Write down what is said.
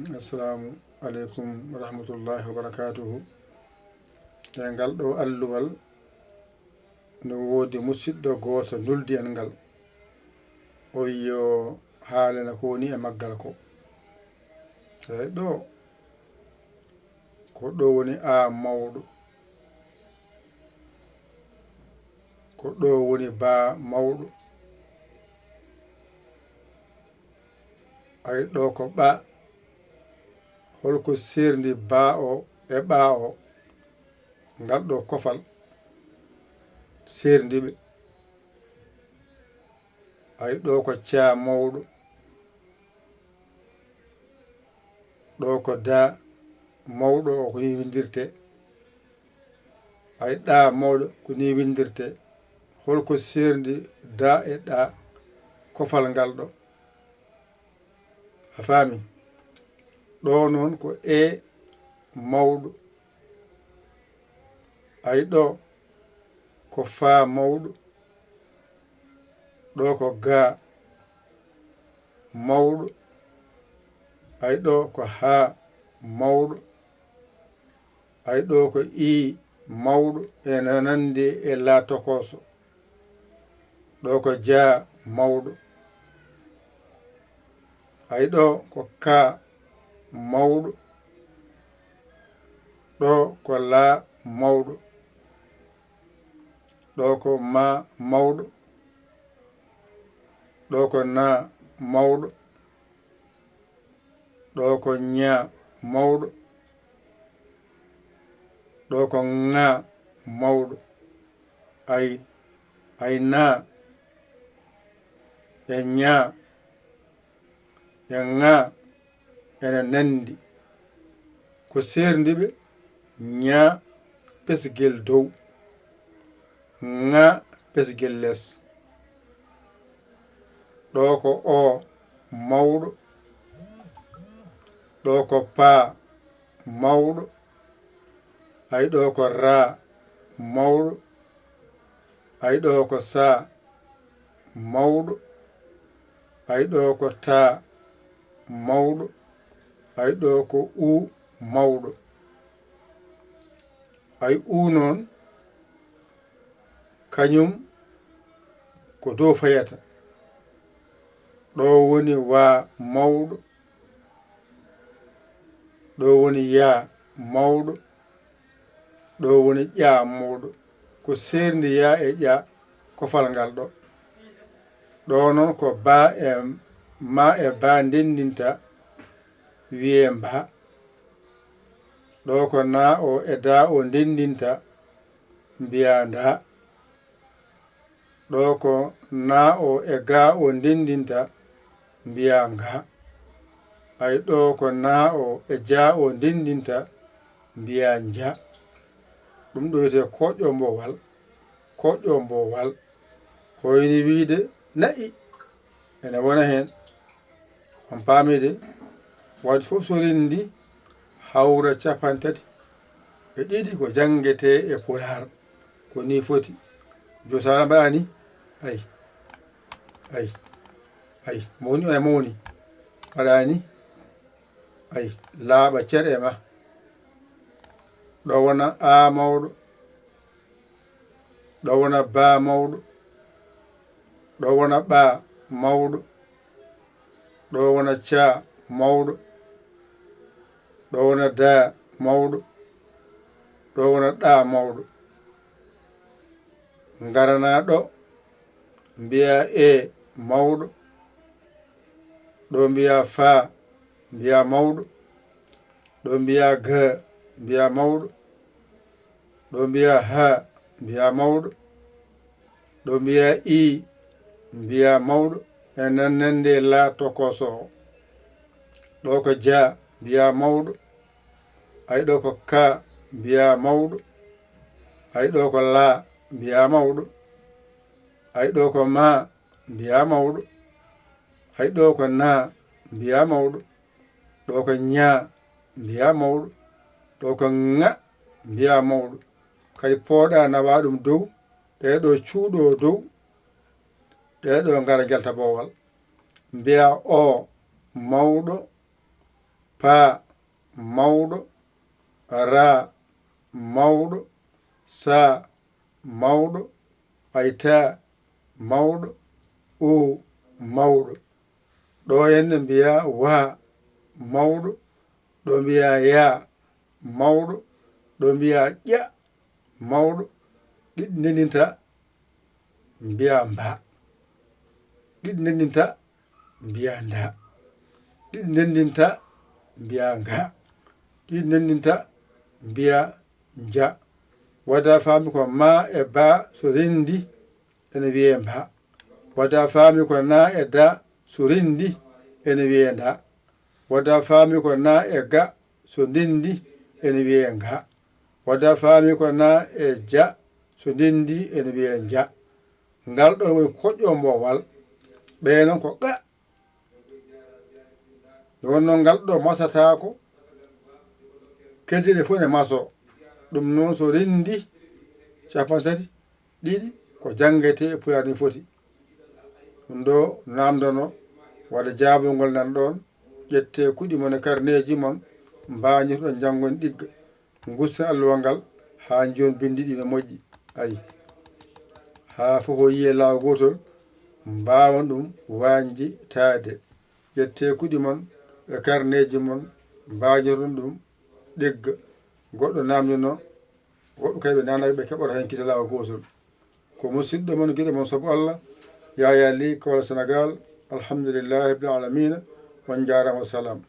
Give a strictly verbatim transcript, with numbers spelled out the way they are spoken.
Assalamu aleykum wa rahmatullahi wa barakatuhu. E ngal ɗo alluwal, no woodi musidɗo gooto nuldi en ngal. O yo haalana ko woni e maggal ko. Eyi ɗo, ko ɗo woni A mawɗo. Ko ɗo woni Ba mawɗo. Ay ɗo ko Ɓa. Holko seerndi Ba o e Ɓa o? Ngal ɗo kofal seerndi ɓe. Ay ɗo ko Ca mawɗo. Ɗo ko Da mawɗo o, ko ni windirte. Ay Ɗa mawɗo, ko ni windirte. Holko seerndi Da e Ɗa? Kofal ngal ɗo. A faami? Ɗo noon ko E mawɗo. Ay ɗo ko Fa mawɗo. Ɗo ko Ga mawɗo. Ay ɗo ko Ha mawɗo. Ay ɗo ko Ii mawɗo, ena nanndi e La tokooso. Ɗo ko Jaa mawɗo. Ay ɗo ko Kaa mawɗo. Ɗo ko Laa mawɗo. Ɗo ko Maa mawɗo. Ɗo ko Naa mawɗo. Ɗo ko Ñaa mawɗo. Ɗo ko Ŋaa mawɗo. Ay, ay Naa e Ñaa e Ŋaa ena nanndi. Ko seerndi ɓe? Ñaa pesgel dow, Ŋaa pesgel les. Ɗo ko Oo mawɗo. Ɗo ko Paa mawɗo. Ay ɗo ko Raa mawɗo. Ay ɗo ko Saa mawɗo. Ay ɗo ko Taa mawɗo. Ay ɗo ko Uu mawɗo. Ay Uu noon, kañum ko dow fayata. Ɗo woni Waa mawɗo. Ɗo woni Yaa mawɗo. Ɗo woni Ƴaa mawɗo. Ko seerndi Yaa e Ƴaa, kofal ngal ɗo. Ɗo noon ko Baa e Maa e Baa ndenndinta, wiyee Mbaa. Ɗo ko Naa o e Daa o ndenndinta, mbiyaa Ndaa. Ɗo ko Naa o e Gaa o ndenndinta, mbiyaa Ngaa. Ay ɗo ko Naa o e Jaa o ndenndinta, mbiyaa Njaa. Ɗum ɗo wiyetee koƴƴo mbo wal. Koƴƴo mbo wal. Ko woni wiyde na'i ene wona heen. On paami de? Waɗde fof so renndi hawra cappanɗe tati e ɗiɗi ko janngetee e Pulaar. Ko nii foti. Josaala mbaɗaa nii? Ay. Ay. Ay. Mawni, ay mawni. Mbaɗaa nii? Ay. Laaɓa cer e ma. Ɗo wona Aa mawɗo. Ɗo wona Baa mawɗo. Ɗo wona Ɓaa mawɗo. Ɗo wona Caa mawɗo. Ɗo wona Daa mawɗo. Ɗo wona Ɗaa mawɗo. Ngaranaa ɗo, mbiyaa Ee mawɗo. Ɗo mbiyaa Faa, mbiyaa mawɗo. Ɗo mbiyaa Gaa, mbiyaa mawɗo. Ɗo mbiyaa Haa, mbiyaa mawɗo. Ɗo mbiyaa Ii, mbiyaa mawɗo. E nan nande Laa tokosoo. Ɗo ko Jaa, mbiyaa mawɗo. Ay ɗo ko Kaa, mbiyaa mawɗo. Ay ɗo ko Laa, mbiyaa mawɗo. Ay ɗo ko Maa, mbiyaa mawɗo. Ay ɗo ko Naa, mbiyaa mawɗo. Ɗo ko Ñaa, mbiyaa mawɗo. Ɗo ko Ŋa, mbiyaa mawɗo. Kadi pooɗa nawaa ɗum dow, ɗee ɗo cuuɗoo dow, ɗee ɗo ngara njalta boowal. Mbiyaa Oo mawɗo, P Ba, mawɗo. Ra, mawɗo. Sa, mawɗo. Ay, ta, mawɗo. O, mawɗo. Ɗo en ne mbiya wa, mawɗo. Ɗo mbiya ya, mawɗo. Ɗo mbiya ƴa, mawɗo. Ɗiɗi ndenndinta, mbiya mba. Ɗiɗi ndenndinta, mbiya nda. Ɗiɗi ndenndinta, mbiya nga. Ɗiɗi ndenndinta, mbiya nja. Wadde a faami ko ma e ba so renndi ene wiyee mba. Wadde a faami ko na e da so renndi ene wiyee nda. Wadde a faami ko na e ga so ndenndi ene wiyee nga. Wadde a faami ko na e ja so ndenndi ene wiyee nja. Ngal ɗo woni koƴƴo mboowal. Ɓee noon ko qa. Nde wonnoo ngal ɗo masataako, keddiiɗe fof ne masoo. Ɗum noon so renndi cappanɗe tati ɗiɗi ko janngetee e Pulaar ni foti. Ɗum ɗo naamndono, walla jaabungol nan ɗoon, ƴettee kuɗi mon e karneeji mon, mbaañirɗon janngon ɗigga. Ngusten alluwal ngal haa njiyon binndi ɗi no moƴƴi. Ayi, haa fof o yiyee laawol gootol, mbaawon ɗum waañde taade. Ƴettee kuɗi mon e karneeji mon, mbaañirɗon ɗum ɗigga. Goɗɗo naamnino, woɓɓe kay ɓe naanaaki ɓe keɓora heen kisa laawol gootol. Ko musidɗo mon, giɗo mon, sabu Allah, Yaya Ly, Kaolack, Sénégal. Alhamdulillahi rabbil alamina. On njaaraama, wa salaam.